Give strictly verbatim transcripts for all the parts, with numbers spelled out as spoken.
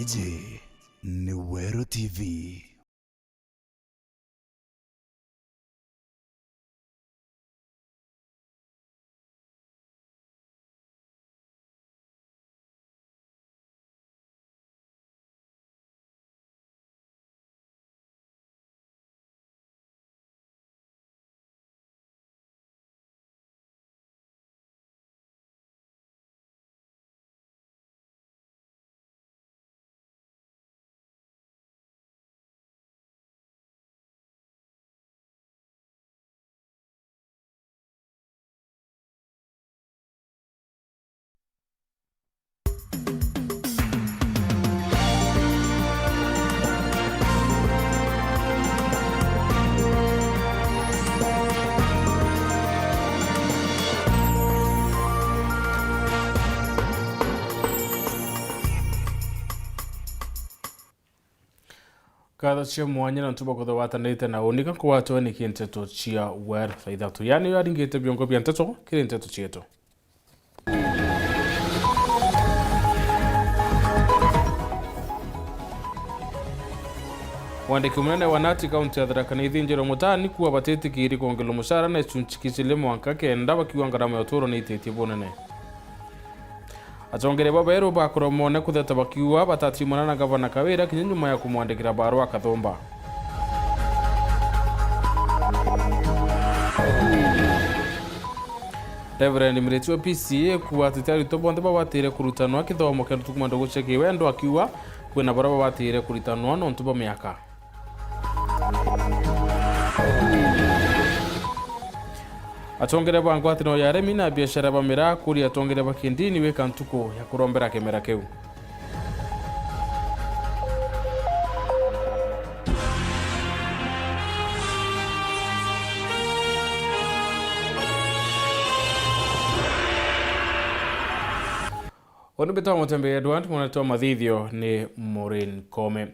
Ji ni Weru T V. Nkatho cia mwanya nontu bwa kwithirwa watanirite na unika kugwatwa ni kinteto cia Weru thaa ithatu. Yani, yo aringite biongo bia nteto kiri nteto cietu. Mwandiki munene wa nati kaunti ya Tharaka Nithi Njeru Mutani kuuga batitikiri kwongerwa mucara na icunci kicili mwanka kenda, bakiuga ngarama ya uturo ni ititie bunene. Atongeria baberu bakoromone kutheta bakiuga batatiumana na gavana Kawira kinya nyuma ya kumwandikira barua akathumba. Reverend Miriti wa P C A kuuga ateti aritwa bonthe babatire kurutanwa kithomo kia ntuku mandugu cia kiwendo, akiuga kwina baria babatire kurutanwa nontu bwa miaka. Atongeria ba ngwataniro ya arimi na biashara ba miraa kuria atongeria ba kindini wika ntuku ya kurombera kimera kiu. Uni mbitwa Mutembei Edward, mwanetwa mathithio ni Maureen Kome.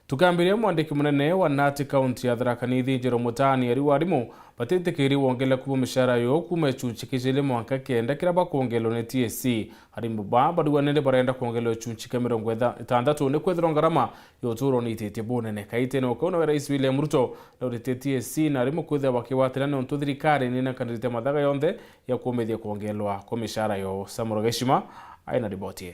Tukambiria, mwandiki munene wa nati kaunti ya Tharaka Nithi Njeru Mutani ariuga arimu batitikiri wongereku bwa mishara yo kuuma icunci kicili mwanka kenda kiria bakwongerwa ni T S C. Arimu baa bariuga nindi barenda kwongerwa icunci kia mirongo itandatu ni kwithirwa ngarama ya uturo ni ititie bunene. Kaitene o kau nawe Rais William Ruto nauritie T S C na arimu kwithirwa bakigwatira niuntu thirikari ninekanirite mathaga yonthe ya kuumithia kwongerwa kwa mishara yo. Samuel Geshima aina riboti ii.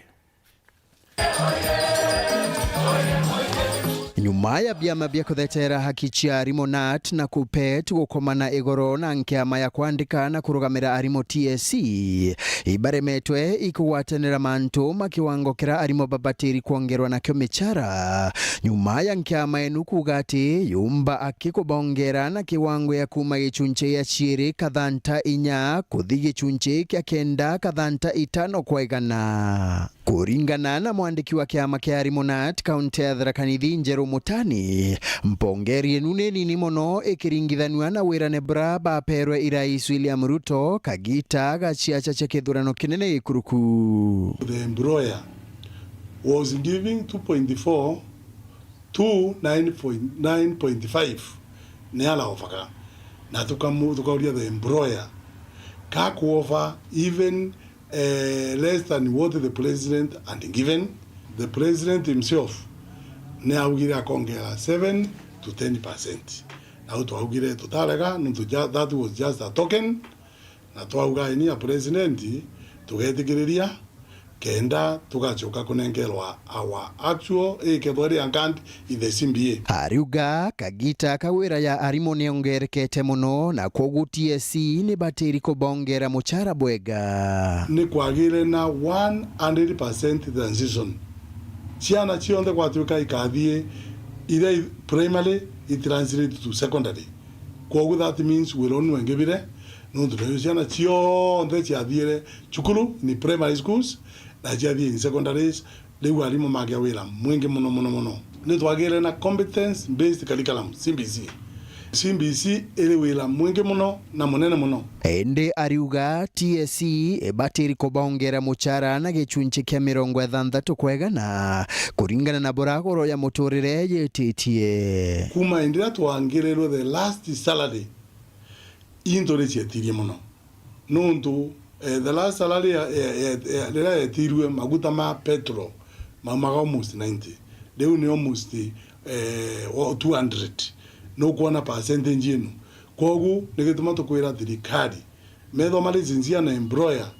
Nyuma ya biama bia kuthetera haki cia arimu nat na KUPPET gukomana igoro na nkiama ya kwandika na kurugamira arimu T S C, ibaremetwe ikugwatanira mantu ma kiwango kiria arimu babatiri kwongerwa nakio michara, nyuma ya nkiama enu kuuga ati yumba aki kubongera na kiwango ya kuuma gicunci gia ciiri kathanta inya kuthi gicunci kia kenda kathanta itano kwa igana. Kuringana na mwandiki wa kiama kia arimu nat kaunti ya Tharaka Nithi Njeru Mutani, mpongeri enu ni nini mono ikiringithanua na wirane bura baperwe i Rais William Ruto kagita ga ciaca cia kithurano kinene gikuruku. The employer was giving two point four to nine point, nine point five ni ala offerga. Na tukamu-, tukauria the employer, ka kuoffer even eh, less than what the president had given. The president himself ni augire akongera seven to ten percent. Nau twaugire tutarega, nontu ja-, that was just a token. Na twauga ini ya president tugetikiriria kenda tugacoka kunenkerwa our actual, ikethwa iri account in the C B A. Ariuga kagita ka wira ya arimu niongerekete mono, na kwogu T S C ni batiri kubongera muchara bwega. Ni kwagire na one hundred percent transition. Ciana cionthe gwatuika ikathie iria i primary i translate to secondary. Kwogu that means wira unu wengibire, nontu nacio ciana cionthe ciathiire cukuru in primary schools na ciathie in secondaries, riu arimu magia wira mwingi mono, mono, mono. Ni twagire na competence based curriculum, C B C. C B C iri wira mwingi mono na munene mono. Indi ariuga T S C ibatiri kubongera muchara na gicunchi kia mirongo ithanthatu kwa igana, kuringana na buria goro ya muturire yititie. Kuma indi riria twangirirwe the last salary, into ni cietirie mono. Nontu, eh, the last salary ya, ya, ya, ya, riria yetirue, maguta ma petrol maumaga almost ninety. Riu ni almost, eh, wa two hundred. Nukwona percentage ino? Kwogu ni gituma tukwira thirikari, metho mari sincere na employer,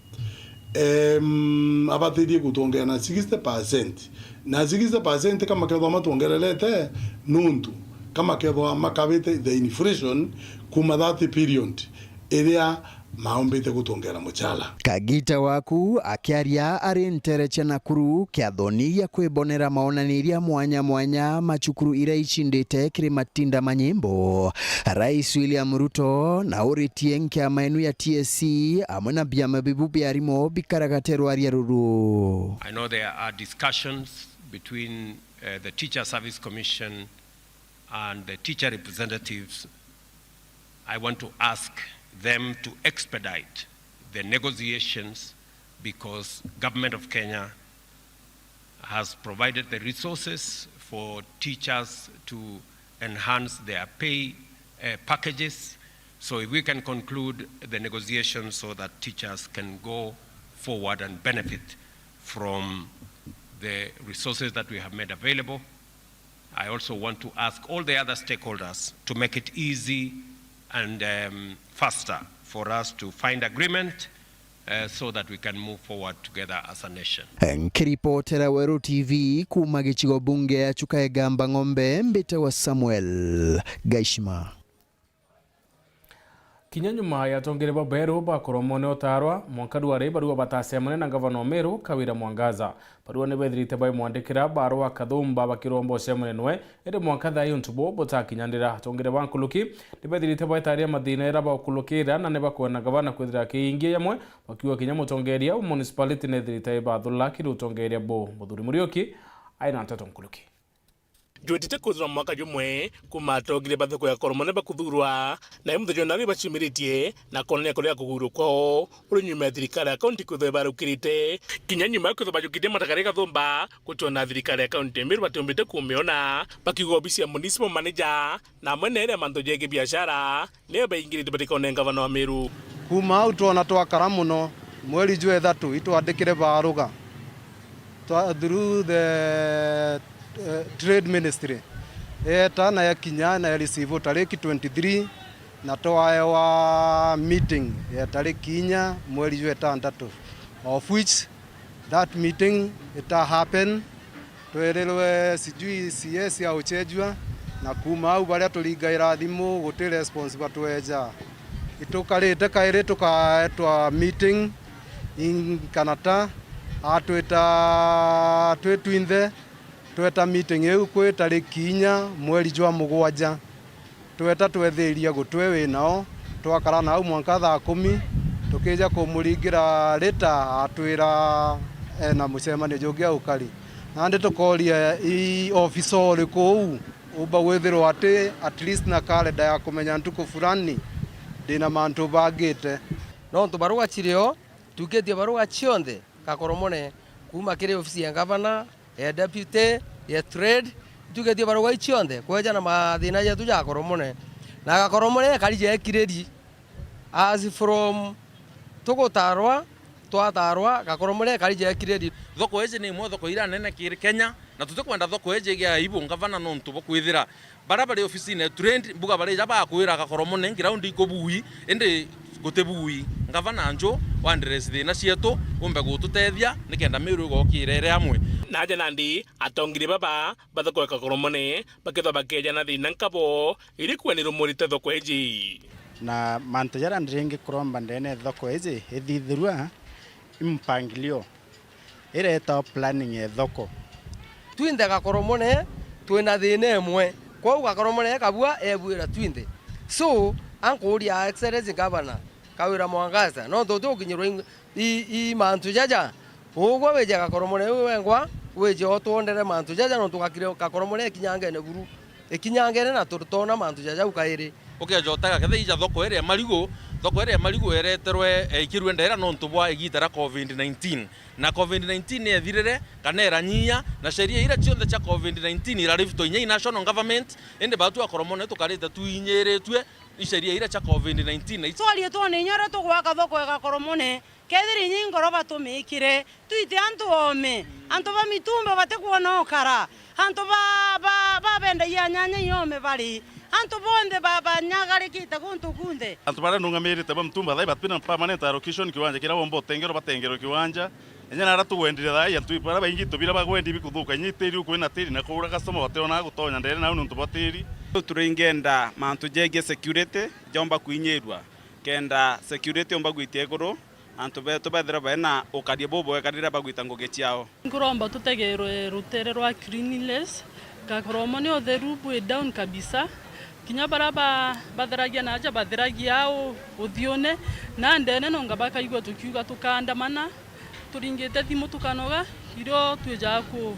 em, abatirie gutwongera na sixty percent. Na sixty percent ka makethwa matwongererete, nuntu ka makethwa makabite the inflation kuma that period iria maumbite gutwongera muchara. Kagita waku akiaria ari ntere cia Nakuru kiathoni gia kwibonera maonaniria mwanya mwanya ma cukuru iria icindite kiri matinda ma nyimbo, Rais William Ruto na uritie nkiama inu ya T S C amwe na biama bibu bia arimu bikaragate rwaria ruru. I know there are discussions between, uh, the Teacher Service Commission and the teacher representatives. I want to ask them to expedite the negotiations because Government of Kenya has provided the resources for teachers to enhance their pay, uh, packages. So if we can conclude the negotiations so that teachers can go forward and benefit from the resources that we have made available, I also want to ask all the other stakeholders to make it easy and, um, faster for us to find agreement, uh, so that we can move forward together as a nation. Nkiripotera Weru T V kuuma gicigo bunge ya Chuka Igamba Ng'ombe, mbite wa Samuel Gaishima. Kinya nyuma ya atongeria baberu ba Koromone Otarwa, mwanka rwari barua batacemania na ngavana o Meru, Kawira Mwangaza. Barua ni bethirite baimwandikira barua akathumba bakiromba ucemania nwe, indi mwanka thaa ii untu buu butakinyanira. Atongeria ba nkuruki ni bethirite baitaria mathina ira baukurukira na ni bakwenda ngavana kwithira akiingia yamwe, bakiuga kinya mutongeria u municipality ni ethirite ibathula kiri utongeria buu. Muthuri Muriuki aina nteto nkuruki. Jwetite kwithirwa mwaka jumwe kuuma atongire ba thoko ya Koromone bakuthurwa, na i muthenya jwa nari baciumiritie na kwonania kuria kuguurwa kwao uri nyuma ya thirikari ya kaunti kwithirwa ibarukirite. Kinya nyuma ya kwithirwa bajukitie matakari gathumba gucwa na thirikari ya kaunti ya Meru batiumbite kumiona, bakiuga obisi ya municipal manager na amwe na iria mantu jegie biashara, niyo baingirite batikone ngavana wa Meru. Kuuma au twona twakara mono, mweri jwa ithatu itwandikire baruga twa, through the, eh, Trade Ministry. Eeta na yakinya na ya receive tariki twenty-three, na twaewa meeting ya tariki inya mweri jwa itantatu, of which that meeting ita happen. Twerirwe sijui C S auchejua, na kuuma au baria turingaira thimu guti response batweja. Itukarite kairi tukaetwa meeting in Kanata, atwita twi twinthe, tweta meeting iu kwi tariki inya mweri jwa mugwanja. Tweta twethiria gutwe wi nao, twakara nau mwanka thaa kumi, tukija kumuringira rita atwira ena mucemanio jungi a ukari. Nandi tukoria i ofisa uriku uu umba gwithirwa ati at least na kalenda ya kumenya ntuku fulani ndina mantu bangite. Nontu baruga cirio, tukitie baruga cionthe Gakoromone, kuuma kiri ofisi ya ngavana, ya deputy, ya trade, itugetie baruga icionthe kweja na mathina jetu ja Gakoromone. Na Gakoromone ekari jekiriri. As from tugutarwa, twatarwa, Gakoromone ekari jekiriri. Thoko iji ni imwe thoko iria nene kiri Kenya, na tutikwenda thoko iji igie aibu ngavana nontu bwa kwithira Baria bari ofisine ya trade, mbuga barija bakwira Gakoromone ground ikubui, indi gutibui. Ngavana nju, waandress thina cietu, umbe gututethia, nikenda Meru igokira iri amwe. Naja nandi, atongiri baba ba thoko ya Gakoromone bakethwa bakeja na thina nkabo iri kwenirumurite thoko iji. Na mantu jaria ndingi kuromba ndene thoko iji ithithirua i mpangilio. Ireetagwa planning ya thoko. Twinthe Gakoromone twina thina imwe, kwou Gakoromone ekabua ebuira twinthe. So, ankuuria Excellency Governor Kawira Mwangaza, nontu tugukinyirwa i, i, i mantu jaja, ugwe wije Gakoromone wi wengwa, wije otwondere mantu jaja, nontu gakire Gakoromone ikinyangene buru, ikinyangene na tutona mantu jaja u kairi. Ukeja utega kethira ija thoko iria ya marigu, thoko iria ya marigu ereterwe, eh, ikirue ndaira nontu bwa igita ria covid nineteen. Na covid nineteen ni ethirire, kana iranyia, na sheria iria cionthe cia covid nineteen iraliftwa inya i national government, indi batu Gakoromone tukarite tuinyiritue i sheria iria cia covid nineteen. Na icio Twarietwo ni inya uria tugwaka thoko ya Gakoromone, Kethira inya ingoro batumikire, twite antu oome, antu ba mitumba batikwona ukara, antu ba, ba, babendagia nyanya iome bari, antu bonthe ba, banyagarikite guntu kunthe. Antu baria nungamirite ba mitumba thaa ii batwina permanent allocation kiwanja kiria bomba utengerwa batengerwe kiwanja. Inya naria tugwendire thaa ii, antu baria baingi tubira bagwendi bikuthuka, inya itiri ukwina tiri na kuura customer bationaga gutonya ndene nau niuntu bwa tiri. Turingenda mantu jegie security jomba kwinyirua, kenda security yomba gwitia iguru, antu betu bethirwe bena ukaria bubwega riria bagwita ngugi ciao. Nkuromba tutegerwe rutere rwa cleanliness, gakoromo ni utheru bwi down kabisa. Kinya baria ba-, batheragia na aja batheragia au uthiune, na ndene nonga bakaigua tukiuga tukaandamana. Turingite thimu tukanoga, irio twijaga ku-,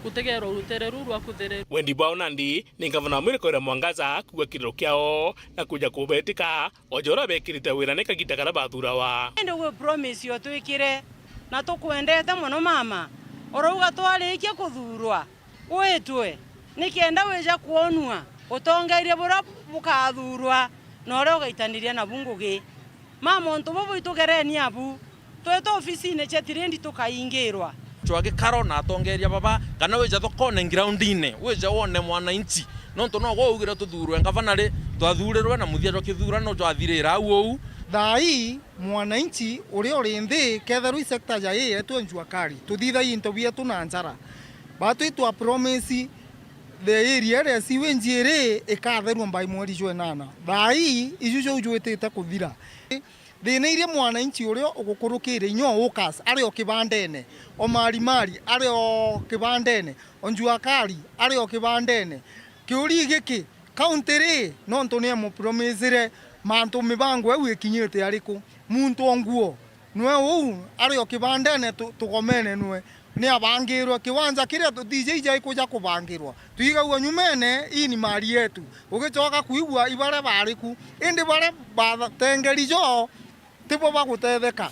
gutegerwa rutere ruu rwa kuthererua. Wendi bwao nandi ni ngavana wa Mwiri Kawira Mwangaza kuuga kiriro kiao na kuja kubetika, o ja uria bekirite wirane kagiita karia bathurawa. Indi gwi promise utwikire, na tukwendete mono mama, urauga twarikia kuthurwa, witwe, nikenda wija kwonua utongeria buria bukathurwa, na uria ugaitaniria nabu ngugi. Mama, untu bubu itugereni abu, twete ofisine cia tirendi tukaingirwa. Cwa gikaro na atongeria baba, kana wija thokone groundine, wija wone mwananchi. Nontu no gwe ugire tuthurwe ngavana ri, twathurirwe na muthia jwa kithurano jwathirira au uu. Thaa ii, mwananchi uria uri nthi, kethirwa i sector ja ii yetu ya Jua Kali, tuthithagia into bietu na njara. Batwitwa promise, the area iria sewage iri ikatherua by mweri jwa inana. Thaa ii, iju jau jwitite kuthira. Thina iria mwananchi uria ugukurukire inya o Ukas ari o kibandene, o Marimari ari o kibandene, o Jua Kali ari o kibandene. Kiuria giki, county ri, nontu ni amupromisire mantu, mibango iu ikinyite ariku? Muntu o nguo nwe uu ari o kibandene tu-, tugomene nwe. Ni abangirwe kiwanja kiria tutiji ija ikuja kubangirwa. Twigagua nyumene, ii ni mali yetu. Ugicoka kwigua i baria bari ku, indi baria batengeri jo tibo bagutetheka.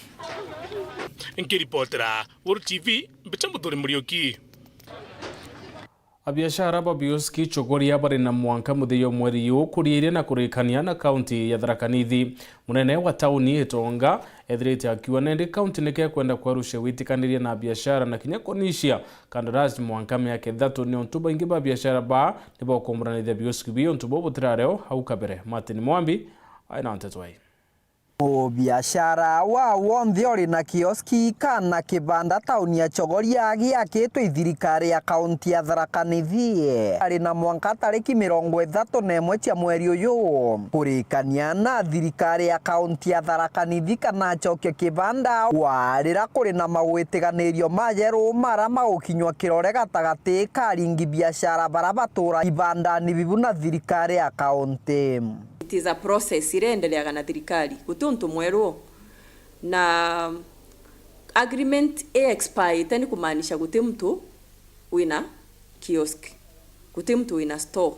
Nkiripotera Guru T V, mbicha Muthuri Muriuki. Abiashara ba bioski Chogoria bari na mwanka muthia o mweri uyu kuriiria na kurikania na kaunti ya Tharaka Nithi. Munene wa tauni Itonga ethirite akiuga nindi kaunti nikekwenda kwerucia gwitikaniria na biashara na kinya kunyicia kandarasi mwanka miaka ithatu, niuntu baingi ba biashara baa nibakumburanithia bioski bii untu buu butirari o hau kabere. Martin Mwambi aina nteto ai. Mubiashara wa wonthe uri na kioski kana kibanda tauni ya Chogoria giakitwe i thirikari ya kaunti ya Tharaka Nithi ari na mwanka tariki mirongo ithatu na imwe cia mweri uyu kurikania na thirikari ya kaunti ya Tharaka Nithi kana acokie kibanda warira kuri na magwitiganirio majeru mara magukinywa kirore gatagati ka aringi biashara bara batura ibandani bibu na thirikari ya kaunti. It is a process iria endeleaga na thirikari, guti untu mweru. Na agreement i expire ni kumaanisha guti muntu wina kiosk, guti muntu wina store.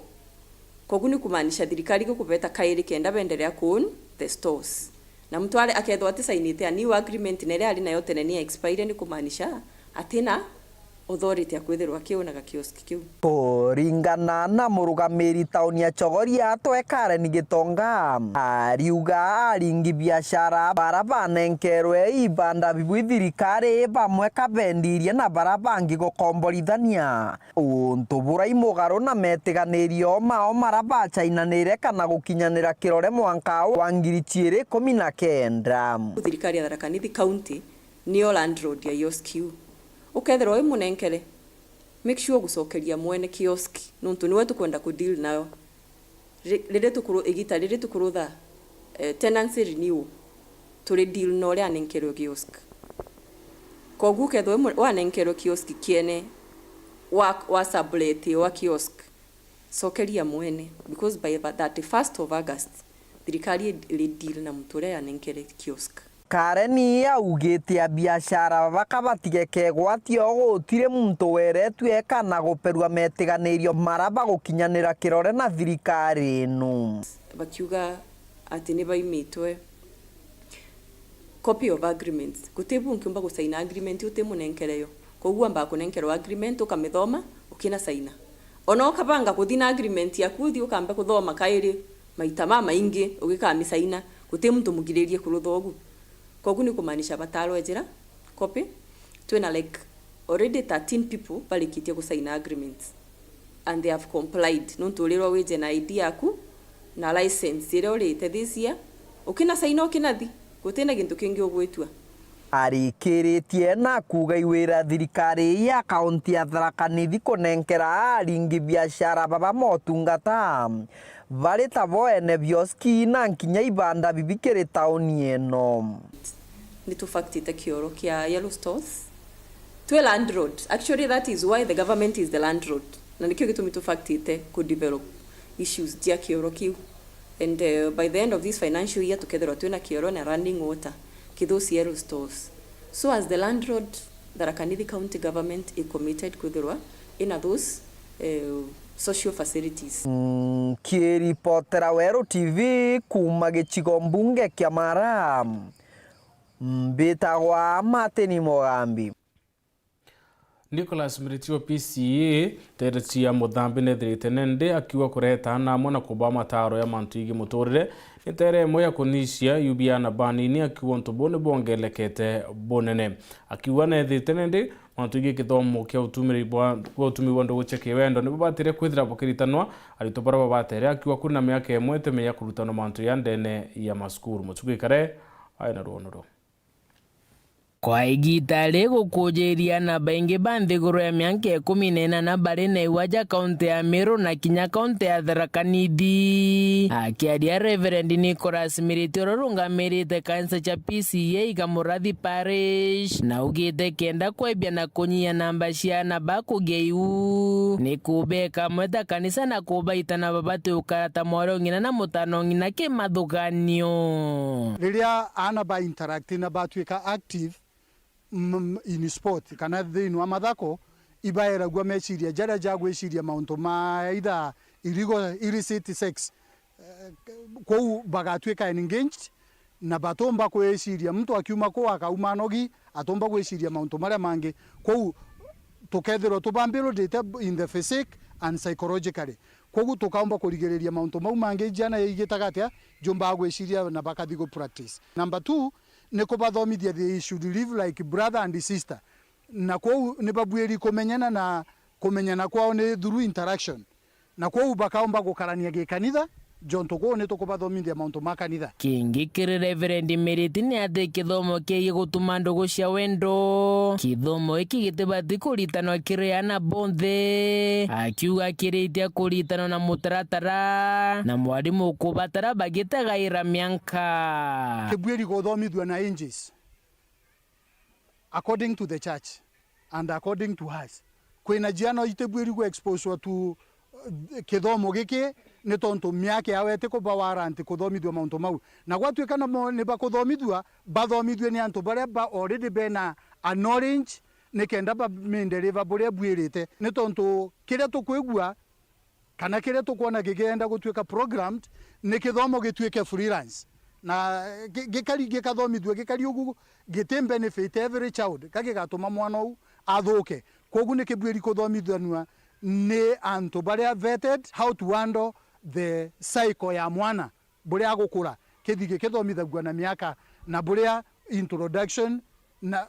Kogu ni kumaanisha thirikari gukubeta kairi kenda bendelea ku own the stores. Na muntu are akethwa atisainite a new agreement na iria ari nayo tene ni expire, ni kumaanisha atina authority ya kwithirwa akiunaga kiosk kiu. Kuringana na murugamiri tauni ya Chogoria atwe Karen Gitonga, ariuga aringi biashara bara banenkerwe ibanda bibu i thirikari bamwe kabendirie na bara bangi gukomborithania, untu burai mugaru na metiganirio mao mara bachainanire kana gukinyanira kirore mwanka wa ngiri ciiri ikumi na kenda. Thirikari ya Tharaka Nithi County niyo landlord ya kiosk iu. Ukethirwa wi munenkere, make sure ugucokeria mwene kiosk, nontu niwe tukwenda ku deal nayo. Ri-, riria tukuru-, igita riria tukurutha, eh, tenancy renewal, turi deal na uria anenkerwe kiosk. Koguo ukethirwa wi mu-, wanenkerwe kiosk kiene, wa, wa sublet wa kiosk, cokeria mwene, because by the thirty-first of August, thirikari iri deal na muntu uria yanenkere kiosk. Karen augite abiashara baka batige kegwatio gutiri muntu weretue kana guperua metiganirio mara bagukinyanira kirore na thirikari ino. Bakiuga ati ni baimitwe copy of agreements. Guti bu nkiumba gusaina agreement uti munenkere yo. Koguo wambaga kunenkerwa agreement, ukamithoma, ukinasaina. Ona ukabanga kuthi na agreement yaku, uthi ukambe kuthoma kairi maita mamaingi ugikamisaina. Guti muntu mugiririe kurutha ugu. Kogu ni kumaanisha batarwejera copy. Twina, like, already thirteen people barikitie gusaina agreements and they have complied, nontu urirwa wije na I D yaku na license iria urite this year, ukinasaina ukinathi, gutina gintu kingi ugwitua. Arikiritie na kuuga iwira thirikari ya kaunti ya Tharaka Nithi kunenkera aringi biashara baba motungata bari ta bo ene bioski na nkinya ibanda bibi kiri tauni eno. Ni tufaktite kioro kia yellow stores. Twi landlord. Actually, that is why the government is the landlord. Na nikio gitumi tufaktite ku develop issues cia kioro kiu. And, uh, by the end of this financial year, tukethirwa twina kioro na running water, kithusi yellow stores. So as the landlord, Tharaka Nithi County Government is committed kwithirwa ina those, uh, social facilities. Mm, kiripotera Weru T V kuuma gicigo mbunge kia Mara, mbitagwa Martin Mugambi. Nicholas Miriti wa P C A, nteere cia Muthambi nethirite nendi akiuga kureta ana amwe na kubaa mataaro ya mantu igi muturire, ni nteere imwe ya kunyicia yubi ya ana banini, akiuga untu buu ni bwongelekete bunene. Akiuga nethirite nendi mantu igi kithomo kia utumiri bwa, bwa utumi bwa ndugu cia kiwendo ni bubatire kwithira bukiritanwa aritwa baria babatere, akiuga kuri na miaka imwe iteme ya kurutanwa mantu ya ndene ya masukuru. Mutugi Kare aina ruono ruu. Kwa igiita rigukujiria na baingi ba nthiguru ya mianka ikumi na inana bari na iwaja kaunti ya Meru na kinya kaunti ya Tharaka Nithi. Akiaria Reverend Nicholas Miriti uria urungamirite kanisa cia P C A Iga Murathi Parish, na augite kenda kwebia na kunyia namba cia ana ba kugia iu, ni kubeka amwe ta kanisa na kubaita na babati ukara ta mwarong'ina na mutanong'ina kimathuganio. Riria aana ba interact na batwika active, m-, m-, in sport, kana thiini wa mathako, ibaeragua meciria jaria ja gwiciria mauntu ma either illegal, illicit sex. Eh, kwou bagatwika engaged, na batumba kwiciria, muntu akiuma kuu akauma nogi, atumba gwiciria mauntu maria mangi. Kwou tukethirwa tubambirudite in the physique and psychologically. Kwogu tukaumba kurigiriria mauntu mau mangi, ciana igitaga atia, jumbaga gwiciria na bakathi gu practice. Number two, ni kubathomithia they should live like brother and sister. Na kwou ni babuiri kumenyana, na kumenyana kwao ni through interaction. Na kwou bakaumba gukarania gikanitha, jontu kuu ni tukubathomithia mauntu ma kanitha. Kingi kiri Reverend Miriti ni ati kithomo kigie gutuma ndugu cia wendo, kithomo giki gitibati kuritanwa kiri aana bonthe, akiuga kiritia kuritanwa na mutaratara, na mwarimu ukubatara bagitegaira mianka. Kibuiri kuthomithua na ages. According to the church and according to us, kwina ciana itibuiri gu exposure to, uh, kithomo giki, ni tontu miaka yao itikuba warrant kuthomithua mauntu mau. Na gwatuika namo ni bakuthomithua, bathomithue ni antu baria ba already bena a knowledge, ni kenda baminderiva buria buirite. Ni tontu kiria tukwigua, kana kiria tukwona gikienda gutuika programmed, ni kithomo gituike freelance. Na gi-, gikari, gikathomithua gikari ugu, giti benefit every child, ka gigatuma mwana ou athuke. Kwogu ni kibuiri kuthomithanua ni antu baria vetted how to handle the cycle ya mwana. Buria agukura, kithi gikithomithagua na miaka, na buria introduction na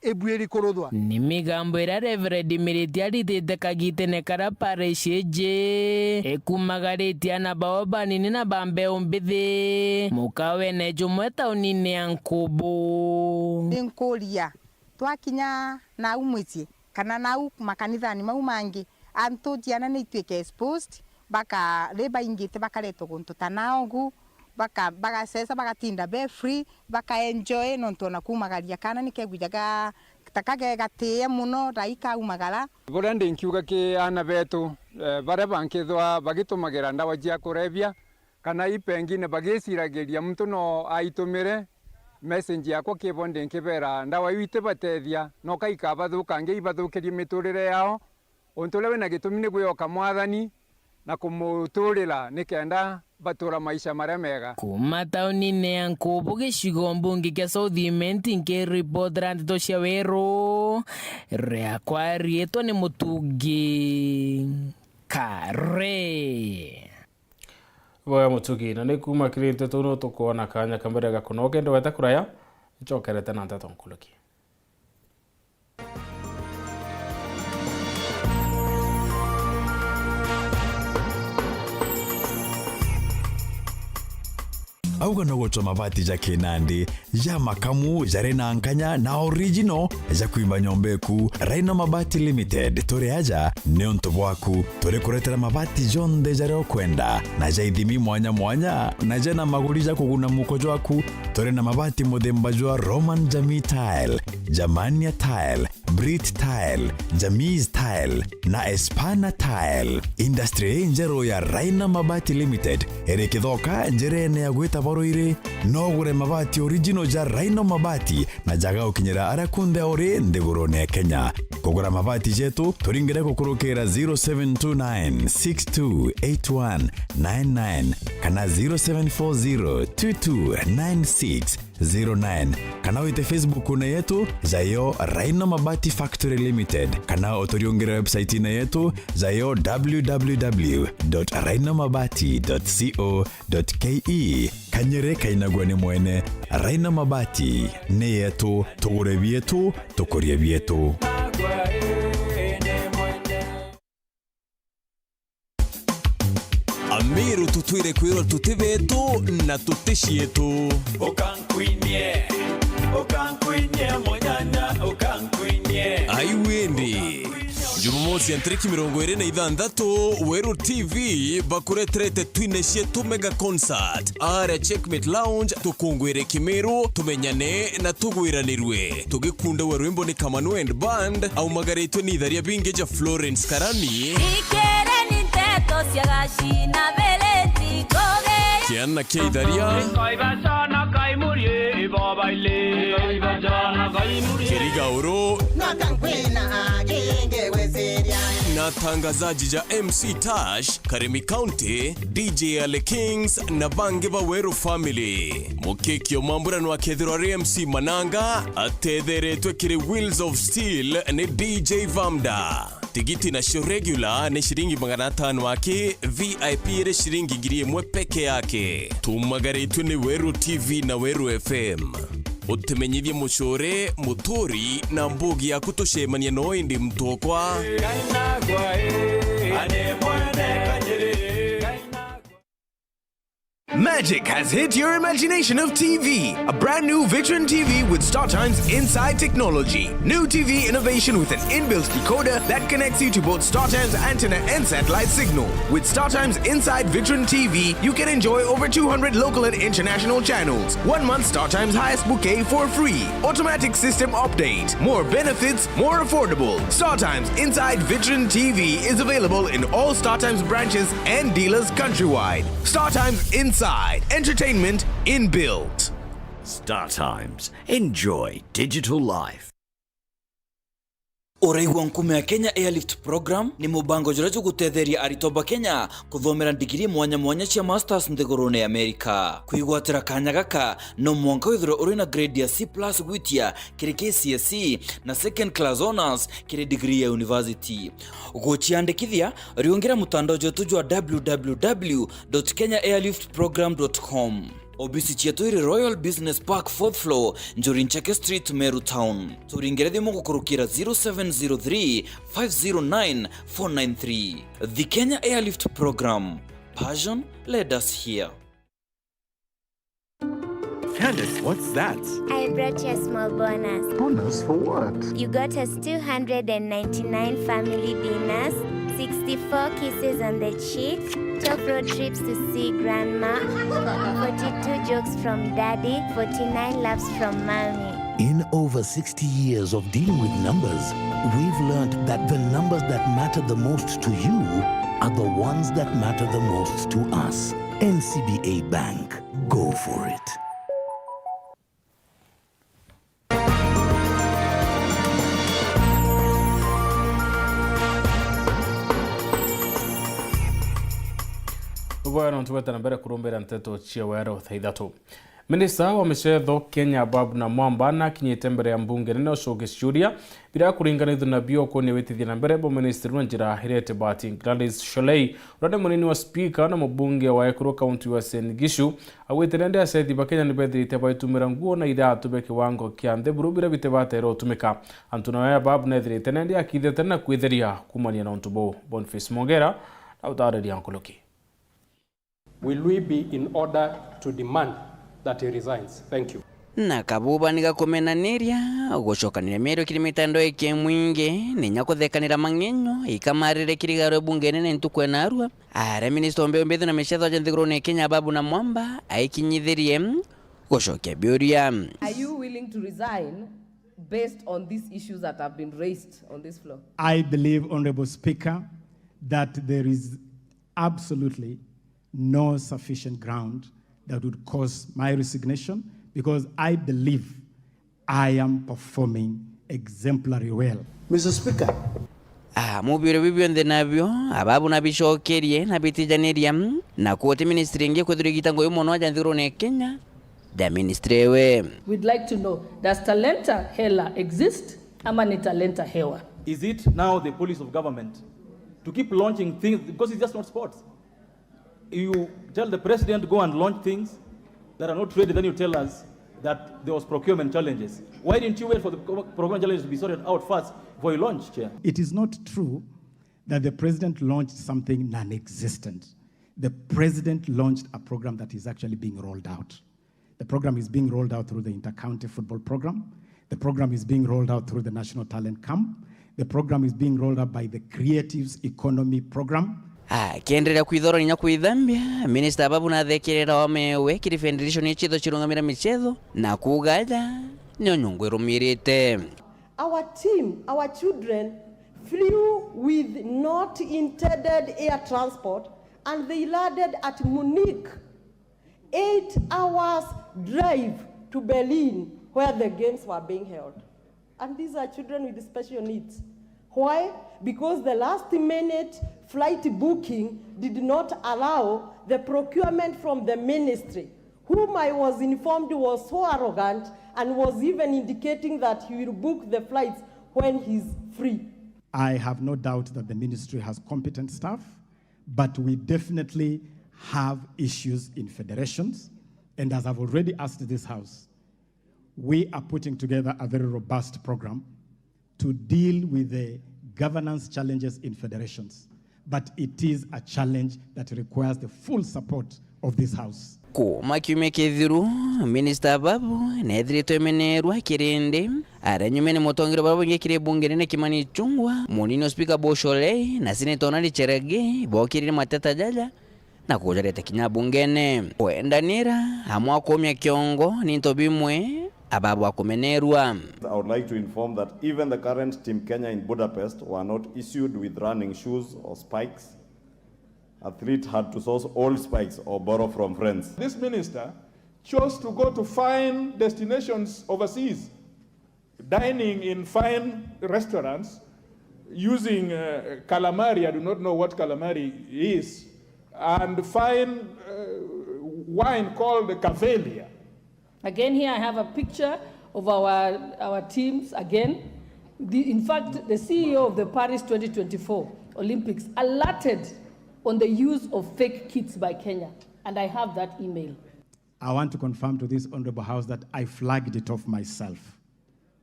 ibuiri kuruthwa. Ni migambo iria Reverend Miriti aritite kagitene karia parish iji ikumagaritie aana bao banini na ba mbeu mbithi mukawene jumwe taunine ya Nkubu. Ni nkuria, twakinya nau mucii, kana nau makanithani mau mangi, antu ciana ni ituike exposed, baka-, ri baingite bakaretwa guntu ta naogu, baka-, bagacesa, bagatinda be free, baka enjoy, nontu ona kumagaria kana ni kegwijaga ta kagegatie muno, ta ikaumagara. Buria ndinkiuga ki aana betu, eh, baria bankithwa bagitumagira ndawa cia kurebia, kana i pengine bagiciragiria muntu no aitumire, message yakwa kibo ndinkibera, ndawa iu itibatethia, no ka ikabathukangia, ibathukirie miturire yao. Untu uria wina gitumi ni gwioka Mwathani na kumuturira, ni kenda batura maisha maria mega. Kuma taunine ya Nkubu, gicigo mbunge kia South Imenti, nkiripotera ndeto cia weru, riakwa riitwa ni Mutugi Kare. Boya Mutugi, na ni kuma kiri nteto no tukwona kanya ka mbere ga kunoga, kenda weta kuraya, Ncokerete na nteto nkuruki. Auga no gucwa mabati ja kinandi, ja makamu, jari na nkanya na original, ja kwimba nyomba eku. Rhino Mabati Limited, turi aja niuntu bwaku. Turi kuretera mabati jonthe jaria ukwenda, na ja ithimi mwanya mwanya, na jena maguri ja kuguna muko jwaku. Turi na mabati muthemba jwa Roman Jamii Tile, Germania Tile, Brit Tile, Jamis Tile na Espana Tile. Industry injeru ya Rhino Mabati Limited iri Kithoka, njirene ya gwita Baruiri. No ugure mabati original ja Rhino Mabati na jaga ukinyira aria kunthe uri nthigurune ya Kenya. Kugura mabati jetu, turingire gukurukira zero seven two nine six two eight one nine nine kana zero seven four zero two two nine six zero nine, kana wite Facebook-une yetu, jayo Rhino Mabati Factory Limited, kana uturiungire website-ine yetu, jayo w w w dot rhino mabati dot co dot k e. Kanyere kainagua ni mwene. Rhino Mabati ni yetu, tugure bietu, tukurie bietu. Amiru tutwire kwirwa tuti betu na tuti cietu. Ukankwinie, ukankwinie, munyanya, ukankwinie. Ai windi. Jumamosi ya ntariki mirongo iri na ithanthatu, Weru T V bakureterete twine cietu mega concert aria Checkmate Lounge, tukungwire Kimiru, tumenyane na tugwiranirue. Tugikundagua rwimbo ni Kamanu and Band, aumagaritwe ni itharia bingi ja Florence Karani. Thikireni nteto cia Gachi na Beleti Ngugi. Kiana kia itharia. Kai bacana, kai murie, ibo baile. Kai bacana, kai murie. Kirigauru. Noka nkwina akingi gwiciria. Na atangazaji ja M C Tash, Karemi County, D J Ale Kings na bangi ba Weru family. Mukiki o Mambura nwakethirwa ari M C Mananga, atetheretwe kiri Wheels of Steel ni D J Vamda. Tigiti nacio regular ni ciringi magana atano aki, V I P iri ciringi ngiri imwe peke yake. Tumagaritwe ni Weru T V na Weru F M. Utimenyithie mucure, muturi, na mbugi yaku tucemania no indi mutokwa. Magic has hit your imagination of T V. A brand new Vitron T V with StarTimes inside technology. New T V innovation with an inbuilt decoder that connects you to both StarTimes antenna and satellite signal. With StarTimes inside Vitron T V, you can enjoy over two hundred local and international channels. One month StarTimes highest bouquet for free. Automatic system update. More benefits, more affordable. StarTimes inside Vitron T V is available in all StarTimes branches and dealers countrywide. StarTimes inside. Entertainment inbuilt. StarTimes. Enjoy digital life. Uraigua nkume ya Kenya Airlift Program ni mubango juria jugutetheria aritwa ba Kenya kuthomera ndigiri mwanya mwanya cia masters nthigurune ya Amerika. Kwigwatira kanya gaka, no mwanka withirwe uri na grade ya C plus gwitia kiri K C S E na second class honours kiri degree ya university. Guciandikithia, riungira mutandao jwetu jwa w w w dot kenya airlift program dot com. Obisi cietu iri Royal Business Park, fourth floor, Njuri Ncheke Street, Meru Town. Turingire thimu gukurukira zero seven zero three, five zero nine, four nine three. The Kenya Airlift Program. Passion led us here. Candace, what's that? I brought you a small bonus. Bonus for what? You got us two hundred and ninety-nine family dinners, sixty-four kisses on the cheek, twelve road trips to see grandma, forty-two jokes from daddy, forty-nine laughs from mommy. In over sixty years of dealing with numbers, we've learned that the numbers that matter the most to you are the ones that matter the most to us. N C B A Bank. Go for it. Ubwera nontu gweta na mbere kurumbira nteto cia wero thaa ithatu. Minista wa micetho Kenya Ababu Namwamba nakinyite mbere ya mbunge nene ucokia ciuria biria kuringanithua nabio ukonia witithia na mbere bwa ministry na njira iria itibati. Gladys Sholei, uria ni munini wa spika na mubunge wa ekuru kaunti ya Uasin Gishu, augite nende aceithi ba Kenya nibethirite baitumira nguo na iratu bia kiwango kia nthi buru biria bitibatere utumika. Antu nawe Ababu nethirite nende akithite na kwitheria kumania na untu buu. Boniface Mongera na utariria nkuruki. Will we be in order to demand that he resigns? Thank you. Na kabuba ni gakumenaniria gucokaniria mierio kiri mitandao ya kimwingi, ni nya kuthekanira mang'enyo ikamarire kiri garo bunge nene ntuku ya narua, aria minista ombe ombithu na micetho aja nthigurune Kenya Ababu Namwamba aikinyithirie gucokia biuria. Are you willing to resign based on these issues that have been raised on this floor? I believe, Honorable Speaker, that there is absolutely no sufficient ground that would cause my resignation because I believe I am performing exemplary well. Mister Speaker. Ah, mubirio biu bionthe nabio, Ababu nabicokerie, nabitijaniria, na kuti ministry ingi kwithirwa igita ngugi mono aja nthigurune Kenya, the ministry ewe. We'd like to know, does Talenta Hela exist? Ama ni Talenta Hewa? Is it now the policy of government to keep launching things because it's just not sports? You tell the president, "Go and launch things that are not ready," then you tell us that there was procurement challenges. Why didn't you wait for the procurement challenges to be sorted out first before you launch, Chair? It is not true that the president launched something non-existent. The president launched a program that is actually being rolled out. The program is being rolled out through the Inter-County Football Program. The program is being rolled out through the National Talent Camp. The program is being rolled out by the Creatives Economy Program. Akienderea kwithorania na kwithambia, Minista Ababu nathekirira omewe kiri federation icitho cirungamira micetho na kuuga aja nio nyungu irumirite. Our team, our children flew with not intended air transport and they landed at Munich. Eight hours drive to Berlin, where the games were being held. And these are children with special needs. Why? Because the last minute flight booking did not allow the procurement from the ministry, whom I was informed was so arrogant and was even indicating that he will book the flights when he's free. I have no doubt that the ministry has competent staff. But we definitely have issues in federations. And as I've already asked this House, we are putting together a very robust program to deal with the governance challenges in federations. But it is a challenge that requires the full support of this House. Kuuma kiumia kithiru, Minista Ababu neethiritwe emeneerwa kirindi aria nyuma ni mutongeria baria baingi kiri bunge nene Kimani Ichung'wah, munini o spika Bosholei na seneta Onari Cherargei bookirire mateta jaja na kujarete kinya bungene. Kwendanira amwe akumia kiongo ni into bimwe Ababu akumeneerwa. I would like to inform that even the current Team Kenya in Budapest were not issued with running shoes or spikes. Athlete had to source old spikes or borrow from friends. This minister chose to go to fine destinations overseas, dining in fine restaurants, using, uh, calamari. I do not know what calamari is, and fine, uh, wine called Cavelia. Again, here I have a picture of our, our teams again. The, in fact, the C E O of the Paris twenty twenty-four Olympics alerted on the use of fake kits by Kenya, and I have that email. I want to confirm to this honorable House that I flagged it off myself.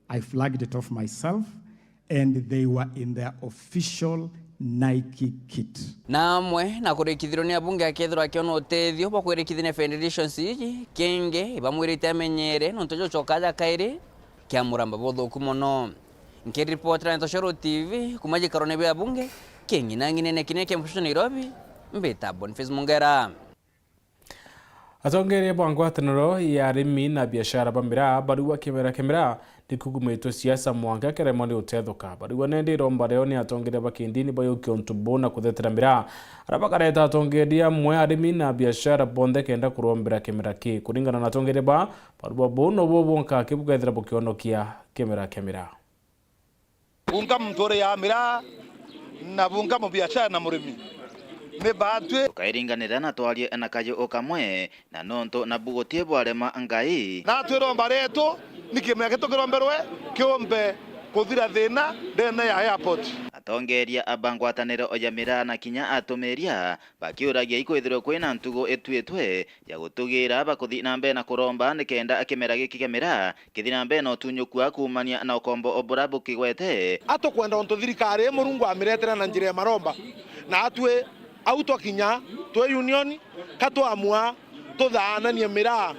I flagged it off myself, and they were in their official Nike kit. Na amwe na kurikithirwa ni abunge akethirwa akiona utethio bwa kwirikithia ni federations iji, kingi ibamwirite amenyere nontu jucoka aja kairi kia muramba buthuku mono. Nkiripotera Ntoshoro T V kuma gikarone bia abunge, king'inang'inene kinene kia mfusho Nairobi, mbita Boniface Mungera. Atongeria ba ngwataniro ya arimi na biashara ba miraa bariuga kimera kia miraa ni kugumitwe siasa mwanka kiremwa ni utethuka. Bariuga nende iromba riao ni atongeria ba kindini bayukia untu buu na kuthetera miraa. Aria bakareta atongeria amwe, arimi na biashara bonthe kenda kurombera kimera ki. Kuringana na atongeria ba, bariuga buu nobuo bwonka kibugethira bukionokia kimera kia miraa. Bunka muntu uri ya miraa, na bunka mubiashara na murimi. Ni baatwi. Tukairinganira na twarie na kayu o kamwe, na nontu nabu guti bwarema Ngai. Na twiromba retu ni kimea kitu kiromberwe kiumbe kuthira thina ndene ya airport. Atongeria aba ngwataniro ya miraa na kinya atumiria bakiuragia ikwithirwe kwina ntugu ituitwe ya gutugira bakuthi na mbere na kuromba nikenda kimera giki kia miraa kithi na mbere na utunyuku wa kuumania na ukombo bura bukigwete. Atukwenda untu thirikari ii Murungu amiretere na njira ya maromba, na atwi au twakinya twi union, ka twamua tuthaananie miraa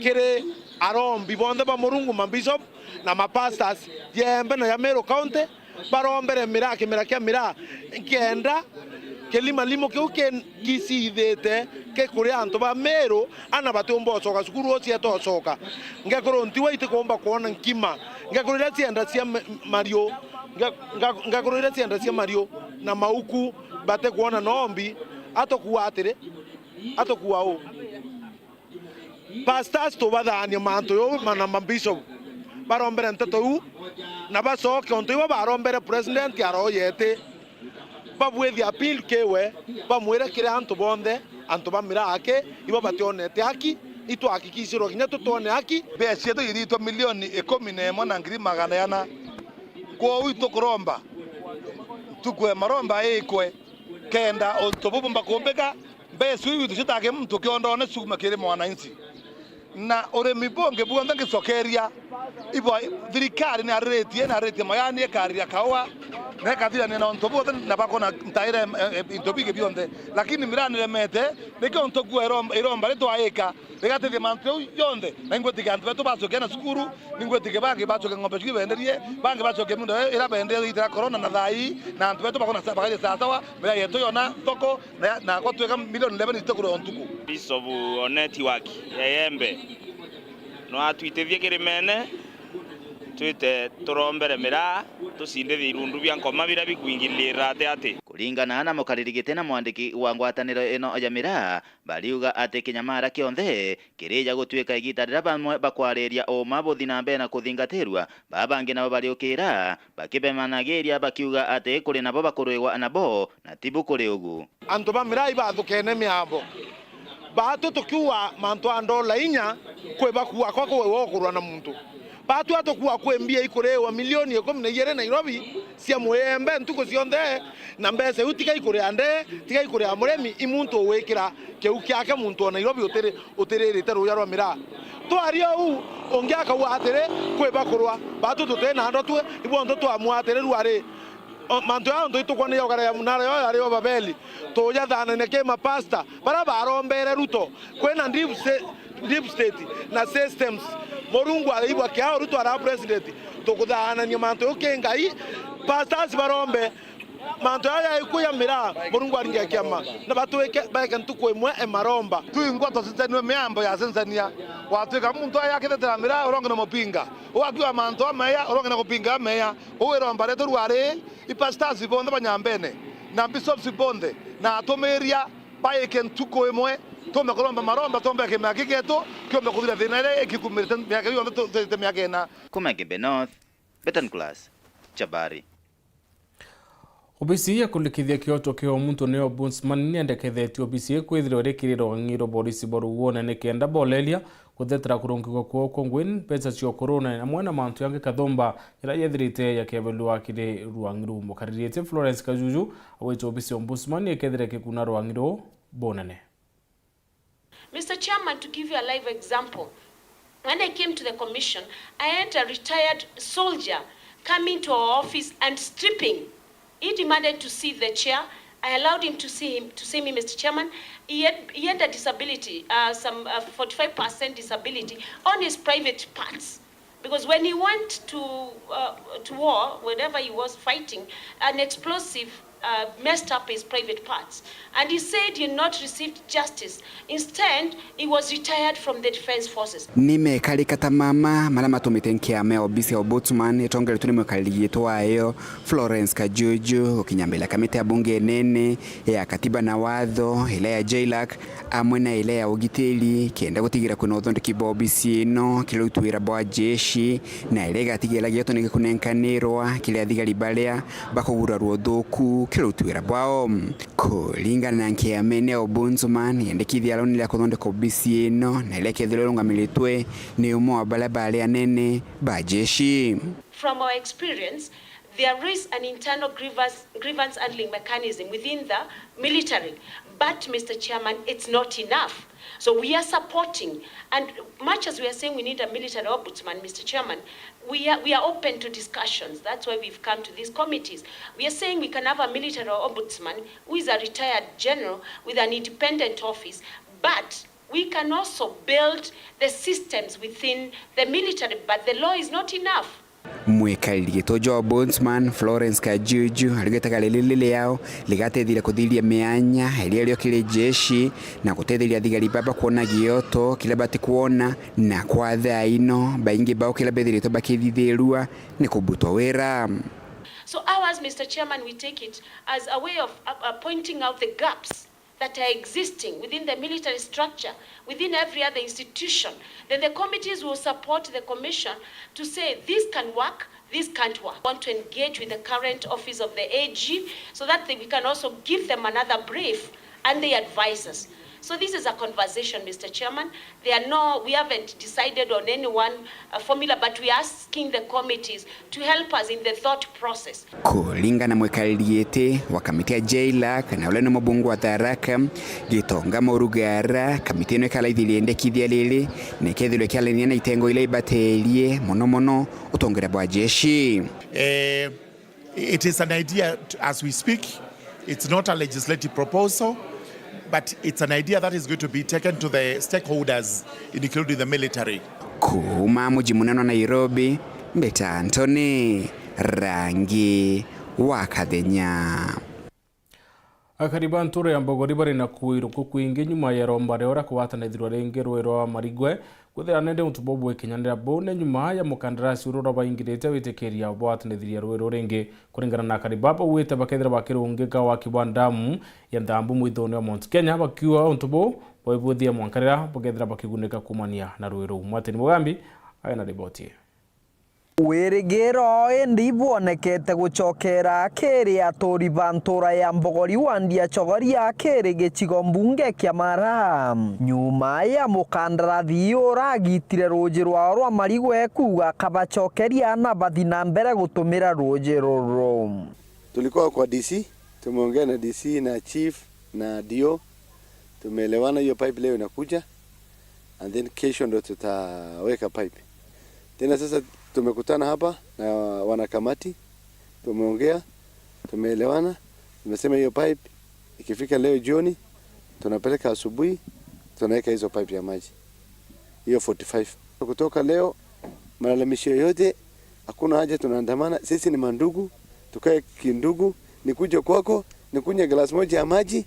kiri arombi bonthe ba Murungu, mabishop na mapastors ya Embe na ya Meru County, barombere miraa, kimera kia miraa, nkenda kilimalimo kiu ki-, kicithite kikuria antu ba Meru, ana batiumba ucoka cukuru, ucieta ucoka. Ngekuru ntiwa itikumba kwona nkima. Ngekuru iria cienda cia ma-, mariu, nge-, nga-, ngekuru iria cienda cia mariu na mauku batikwona nombi, atukua atiri, atukua u? Pastors tubathaanie mantu jau, ma-, na mabishop barombere nteto iu, na bacoke untu ibo barombere president aroyete. Babwithie appeal kiwe, bamwire kiri antu bonthe, antu ba miraa aki, ibo bationete haki, itwahakikishirwe kinya tutwone haki. Mbia cietu iritwa milioni ikumi na imwe na ngiri magana ana. Kwou itukuromba ntuku ya maromba ikwe, kenda untu bubu mbakumbika, mbeca iu ithu citake muntu kiondone ciuma kiri mwananchi. Na urimi bungi buonthe ngicokeria, ibo thirikari ni ariritie, ni ariritie mayani, ikariria kaua, na ikathirania na untu buonthe, na bakona ntaire, eh, eh, into bingi bionthe. Lakini miraa niremete, nikio untu kuo iromba, iromba ritwaika, rigatethia mantu jau jonthe. Na ingwitikia antu betu bacokia na cukuru, ningwitikia bangi bacokia ng'ombe ciu ibenderie, bangi bacokia miunda ira benderie itira corona na thai, na antu betu bakona sa-, bakaria sawasawa, miraa yetu yona thoko, na, na kwa tweka milioni eleven itukuru o ntuku. Bishop o network ya Embe no atwitithie kirimene, twite turombere miraa, tucindithie irundu bia nkoma biria bikwingilira ati ati. Kuringana na mukariri giti na mwandiki wa ngwataniro ino ya miraa, bariuga ati kinyamara kionthe kirija gutwika igita riria bamwe bakwariria uuma buthi na mbere na kuthingatirua, baa bangi nabo bariukira bakibemanagiria bakiuga ati kuri nabo bakuruigwa nabo na tibu kuri ugu. Antu ba miraa ibathukene miambo. Baatu tukiuga mantu a ndola inya, kwi bakua kwa kwi wokurwa na muntu. Baatu atukua kwi mbia ikuriwa milioni ikumi na igiri Nairobi cia muyembe ntuku cionthe, na mbeca iu tiga ikuria ndee, tiga ikuria murimi, i muntu ugwikira kiu kiake muntu o Nairobi utiri-, utiririte ruuja rwa miraa. Twaria uu, ungi akauga atiri, kwi bakurwa. Baatu tuti na ndotwe, ibonthe twamua atiri, rua ri, O, mantu jaa untu itukwanire ugara ya munara yo yari o Babeli, tujathanania ki mapasta, bara barombere Ruto, kwina deep sta-, deep state na systems. Murungu araigua kiao, Ruto ara president, tukuthanania mantu jau ki Ngai, pastors barombe, mantu jaa ja ikuya miraa, Murungu aringe kiama, na batwike, baeke ntuku imwe e maromba. Twingwa tucenjanue miambo ya cenjania, watwika muntu aya akithetera miraa, uronge na mupinga, ugakiwa mantu ameya, uronge na kupinga ameya, uu iromba rietu rwari, I pastors bonthe ba Nyambene, na bishops bonthe, na atumiria, baike ntuku imwe, tumbe kuromba maromba, tumbe kimea giki gietu kiumbe kuthira thina iria ikikumirite miaka iu yonthe tu-, tuite miaka ina. Kuma Igembe North, Betan Class, Chabari. Obisi ya kurikithia kioto kia muntu ni Ombudsman niendekethetio obisi ii kwithirwa iri kiri rwang'i rwa borisi bwa Ruguone nikenda boleria guthetera kurungikwa kwoo kwa ngui, mbeca cia ukurune, amwe na mantu jangi kathumba jaria jethirite jakebelua kiri rwang'i ruu. Mukariritie Florence Kajuju augite obisi ya Ombudsman ikethire kikuna rwang'i ruu bunene. Mister Chairman, to give you a live example, when I came to the commission, I had a retired soldier coming to our office and stripping. He demanded to see the chair. I allowed him to see him, to see me, Mister Chairman. He had, he had a disability, uh, some, uh, forty-five percent disability on his private parts. Because when he went to, uh, to war, wherever he was fighting, an explosive, uh, messed up his private parts. And he said he had not received justice. Instead, he was retired from the Defence Forces. Ni mekarika ta mama maria matumite nkiama ya obisi ya Ombudsman itongeretwe ni mukariri wayo, Florence Kajuju, gukinya mbele ya kamiti ya bunge nene ya katiba na watho, iria ya JLAC, amwe na iria ya ugitiri, kenda gutigira kwina uthondeki bwa obisi ino, kiria utwira bwa jeshi, na iria igatigira gioto ni gikunenkanirwa kiri athigari baria bakugurarwa uthuku, kiri utwira bwao. Kuringana na nkiamene ya Ombudsman, yendekithia roni ria kuthondeka obisi ino na iria kethirwa irungamiritwe ni umwe wa baria bari anene ba jeshi. From our experience, there is an internal grievance, grievance handling mechanism within the military, but, Mister Chairman, it's not enough. So we are supporting, and much as we are saying we need a military ombudsman, Mister Chairman, we are, we are open to discussions. That's why we've come to these committees. We are saying we can have a military ombudsman who is a retired general with an independent office, but we can also build the systems within the military, but the law is not enough. Mwikariri gito jwa Ombudsman, Florence Kajuju, arigitaga riri riri yao rigateithiria kuthiria mianya iria rio kiri jeshi na guteithiria thigari baba kwona gioto kiria batikwona, na kwa thaa ino baingi bao kiria bethiritwe bakithithirua ni kubutwa wira. So ours, Mister Chairman, we take it as a way of uh, uh, pointing out the gaps that are existing within the military structure, within every other institution, then the committees will support the commission to say this can work, this can't work. We want to engage with the current office of the A G so that they, we can also give them another brief and they advise us. So this is a conversation, Mister Chairman. There are no, we haven't decided on any one uh, formula, but we are asking the committees to help us in the thought process. Kuringana na mwikariri giti wa kamiti ya JLAC na uria ni mubunge wa Tharaka, Gitonga Murugara, kamiti ino ikaraithiria iendekithia riri na ikethirwa ikiarania na itengo iria ibaterie mono mono utongeria bwa jeshi. Eh, it is an idea t-, as we speak, it's not a legislative proposal, but it's an idea that is going to be taken to the stakeholders, including the military. Kuuma muji munene wa Nairobi, mbeta Anthony Rangi wa Kathenya. Akari ba ntura ya Mbogori bari na kuiruku kwingi nyuma ya iromba ria uria kugwatanithirwa ringi rui rwa Marigwe, kwithira nende untu buu bwikinyanira buu ni nyuma ya mukandarasi uria urabaingirite witikiria bwatanithiria rui ruu ringi. Kuringana na akari baba, bauite bakethira bakirungika waki bwa ndamu ya Nthambu mwithone wa Mount Kenya, bakiuga untu buu bwibwithia mwanka riria bakethira bakigunika kuumania na rui ruu. Martin Mugambi ari na riboti ii. Wirigiro indi ibwonekete gucokera kiri aturi ba ntura ya Mbogori wandi ya Chogoria kiri gicigo mbunge kia Mara, nyuma ya mukandarathi uragitire ruuji rwao rwa Marigwe kuuga akabacokeria na bathi na mbere gutumira ruuji ruru. Tulikuwa kwa D C, tumeongea na D C na chief na D O, tumeelewana hiyo pipe leo inakuja, and then kesho ndo tutaweka pipe. Tena sasa tumekutana hapa na wanakamati, tumeongea, tumeelewana, tumesema hiyo pipe ikifika leo jioni, tunapeleka asubuhi, tunaweka hizo pipe ya maji. Hiyo forty-five. Kutoka leo, malalamisho yote, hakuna haja tunaandamana. Sisi ni mandugu, tukae kindugu, nikuje kwako, nikunye glass moja ya maji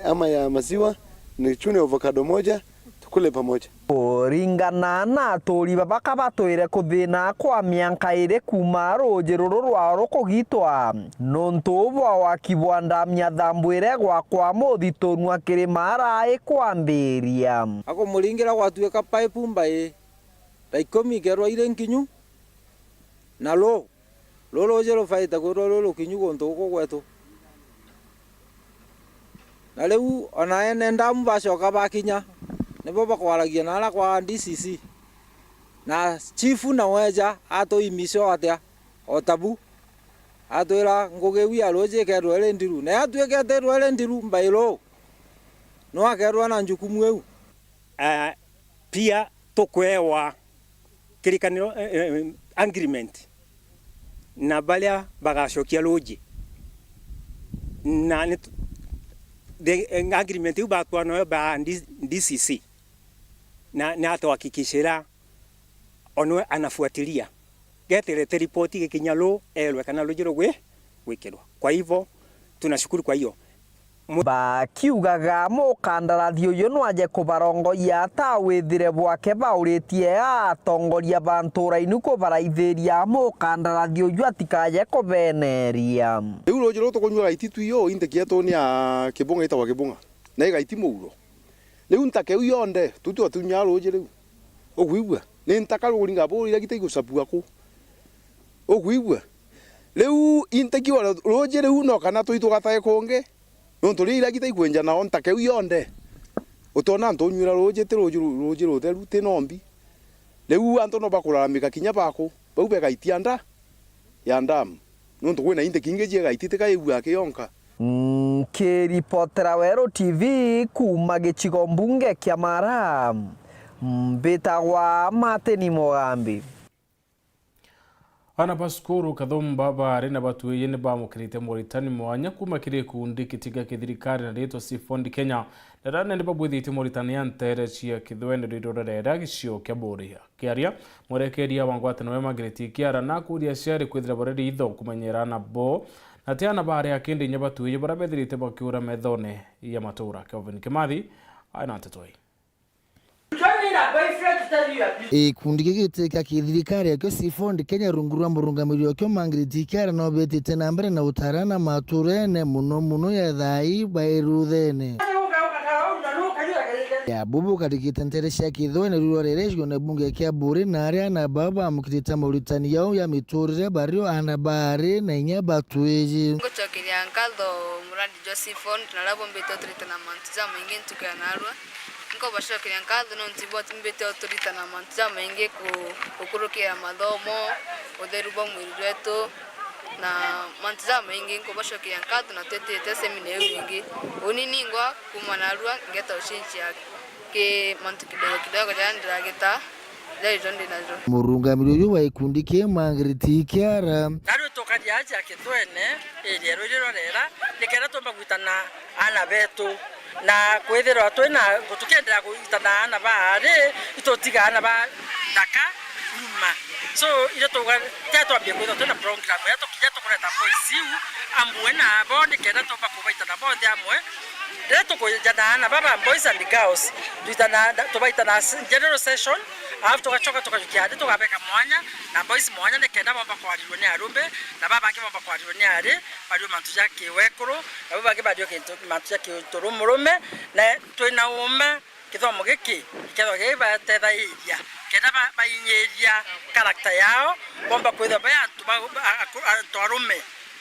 ama ya maziwa, nichune avocado moja, tukule pamoja. Kuringana na aturi baba, kabatwire kuthina kwa mianka iri kuuma ruuji ruru rwao rukugitwa, nontu bwa waki bwa ndamu ya Nthambu iria igwakwa muthitunu akiri Mara ikwambiria. Akumuringira gwatuika pipe mbai ta ikumi ikerwa iri nkinyu, na ruu, ruu ruuji rubaite kwithirwa rwi rukinyu guntu guku gwetu. Na riu ona ene ndamu bacoka bakinya, nibo bakwaragia naara kwa D C C. Na chifu nawe eja atuimica o atia, o tabu. Atwira ngugi iu ya ruuji ikeethirwa iri ndiru. Na yatuika ikeethirwa iri ndiru, mbai ruu, nuu akeethirwa na njukumu iu? Eh, pia tukuewa kirikaniro, eh, eh, agreement na baria bagacokia ruuji. Na ni tu-, the, eh, agreement iu bakua nayo ba D-, D C C. Na, na atuhakikishira o niwe anafuatilia. Geterete ripoti gikinya ruu, eerwe kana ruuji rugwi-, gwikirwa. Kwa hivyo, tunashukuru kwa hiyo. Mu- Bakiugaga mukandarathi uyu nwaje kubarongoia ata withire bwake bauritie atongoria ba ntura inu kubaraithiria mukandarathi uyu atikaje kubeneria. Riu ruuji ruu tukunyua gaiti twi uu, inteki yetu ni ya Kibunga, itagwa Kibunga, na igaiti muuro. Riu ntaka iu yonthe, tu twatunyaa ruuji riu. Ukwigua? Ni ntaka rukuringa buu iria gita igucabua ku. Ukwigua? Riu inteki wa ruuji riu no kana tui tugatae kungi, nontu riria iragi taikwenja nao ntaka iu yonthe. Utona antu unyuira ruuji, ti ruuji ru-, ruuji rutheru, ti nombi. Riu antu no bakuraramika kinya baku, bau begaitia nda ya ndamu, nontu kwina inteki ingi ciegaitia tika igua kionka. Nkiripotera Weru T V kuuma gicigo mbunge kia Mara, mbitagwa Martin Mugambi. Aana ba cukuru Kathumba baari na batuiji ni baamukirite moritani mwanya kuuma kiri gikundi giti gia kithirikari na riitwa Seafood Kenya. Rera nandi babwithitie moritani ya nteere cia kithwene rwiro rwa rera gicio kia Buuri. Akiaria, mwerekeria wa ngwataniro ya Margaret Kiara na akuuria aciari kwithira bari riitho kumenyera aana bo, na ti aana baari akindi inya batuiji baria bethirite bakiura methone ya matuura. Kelvin Kimathi aina nteto ii. Gikundi gigiti kia kithirikari akio Seafood Kenya rungu rwa murungamiri okio Margaret Kiara no betite na mbere na utara na maturene muno muno ya thai bai ruthene. Ya bubu karikite ntere cia kithwene rurwa rere cione bunge kia Buuri na aria aana baba bamukirite moritani yao ya miturire bario aana baari na inya batuiji. Ngucokeria nkatho muradi jwa Seafood na aria bombite uturite na mantu jamaingi ntuku ya narua. Nkobacokeria nkatho nontu ibo mbite uturitana mantu jamaingi ku-, gukurukira mathomo, utheru bwa mwiri jwetu, na mantu jamaingi. Nkobacokeria nkatho na twitite semina iu ingi. Uni ningwa kuuma narua ngeta ucinchia ki mantu kidogo kidogo jaria ndiragita, jario ndinajo. Murungamiri uyu wa gikundi ki Margaret Kiara. Narua tukaria aja kithwene, area rwiri rwa rera, nikenda tumba gwitana aana betu, na kwithirwa twina, tukiendelea gwitana aana ba ari, itutiga aana ba nthaka nyuma. So, irio tuga, tia twambie kwithirwa twina program ya tukinya tukureta boys iu amwe nabo, nikenda tumba kubaitana bonthe amwe. Riria tukuijana aana baba, boys and girls, twitana, tubaitana s-, general session, alafu tugacoka tukajukia ari tugabeka mwanya, na boys mwanya, nikenda bomba kwarirua ni arumbe, na baba bangi bomba kwarirua ni ari, bario mantu ja kiwekuru, na bau bangi bario kintu, mantu ja kiuturumurume, na twina uma kithomo giki, kithomo giki batethagiria, kenda ba-, bainyiria character yao, bomba kwithirwa bai antu ba, ba, aku-, antu arume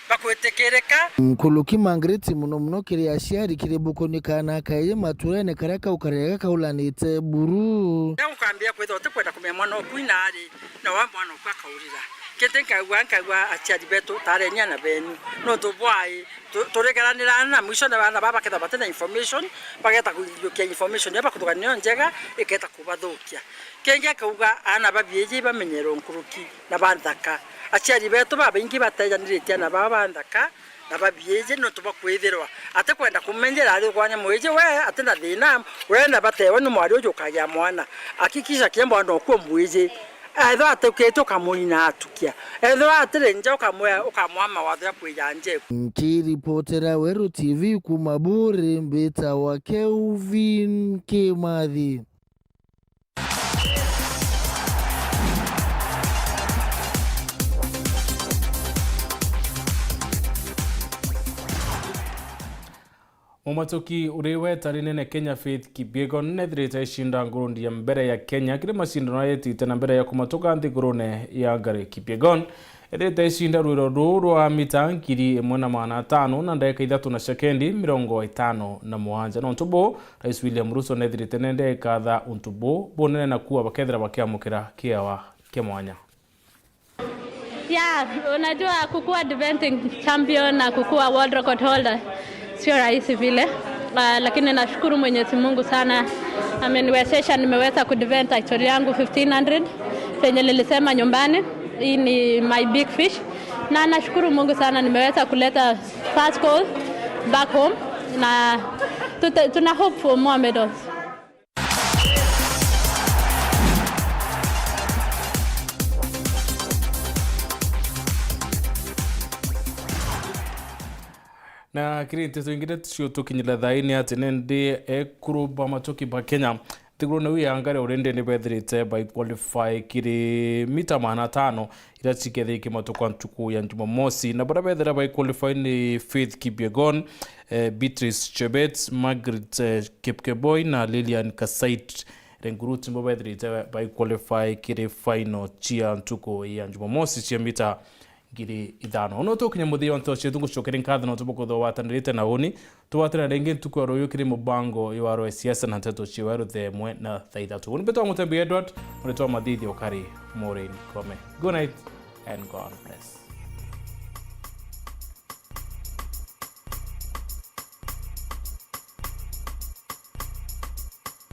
bakwitikirika. Nkuruki Margaret, muno muno kiri aciari, kiri bukoni kana kaiji maturene karia kau karega kaulanite buru. Riria ukambia kwithirwa utikwenda kumenya mwana oku ina ari, na wa mwana oku akaurira. Kintu nkaigua, nkaigua aciari betu, tareni aana benu. Nontu bwai, tu-, turigeranira na mwisho na aana baba bakethirwa batina information, bageta kujukia information ya bakuthuga niyo njega, iketa kubathukia. Kingi akauga aana ba biiji bamenyerwe nkuruki na ba nthaka. Aciari betu babaingi batejaniritie aana baba ba nthaka na ba biiji nontu bwa kwithirwa atikwenda kumenyera ari kwanya mwiji we atina thina, urenda batewe ni mwari uju ukagia mwana. Hakikisha kinya mwana okuo mwiji. Ethirwa atukite ukamuina atukia. Ethirwa atiri nja ukamwia, ukamwaa mawatho ya kwija nja eku. Nkiripotera Weru T V kuuma Buuri, mbitagwa Kelvin Kimathi. Mumatuki uri weta rinene Kenya Faith Kipyegon nethirite icinda ngurundi ya mbere ya Kenya kiri macindano aya yetite na mbere ya kumatuka nthigurune ya ngari. Kipyegon ethirite icinda rwiro ruu rwa mita ngiri imwe na magana atano na ndagika ithatu na sekendi mirongo itano na mugwanja. Nontu buu, Rais William Ruto nethirite nende ikatha untu buu bunene na kuua bakethira bakiamukira kiewa kia mwanya. Yeah, unajua kukuwa defending champion na kukuwa world record holder sio rahisi vile. Ah, lakini nashukuru Mwenyezi Mungu sana. Ameniwezesha nimeweza kudefend title yangu fifteen hundred. Venye nilisema nyumbani, hii ni my big fish. Na nashukuru Mungu sana nimeweza kuleta first gold back home. Na tuta-, tuna hope for more medals. Na kiri nteto ingi iria cio tukinyira thaini ati nindi ekuru ba matuki ba Kenya nthigurune iu ya Ngare already ni bethirite bai qualify kiri mita magana atano iria cikethira ikimatuka ntuku ya Jumamosi, na baria bethira bai qualify ni Faith Kipyegon, eh, Beatrice Chebet, Margaret, eh, Kipkeboi na Lilian Kasait. Renguruti nibo bethirite bai qualify kiri final cia ntuku ya Jumamosi cia mita ngiri ithano. Uno tukinya muthia wa nteto cietu, ngucokeria nkatho nontu bwa kwithirwa watanirite na uni. Tugwatana ringi ntuku ya ruyu kiri mubango jwa rwa siasa na nteto cia weru thaa imwe na thaa ithatu. Uni mbitwa Mutembi Edward, uritwa Mathithi ukari Maureen Kome. Good night and God bless.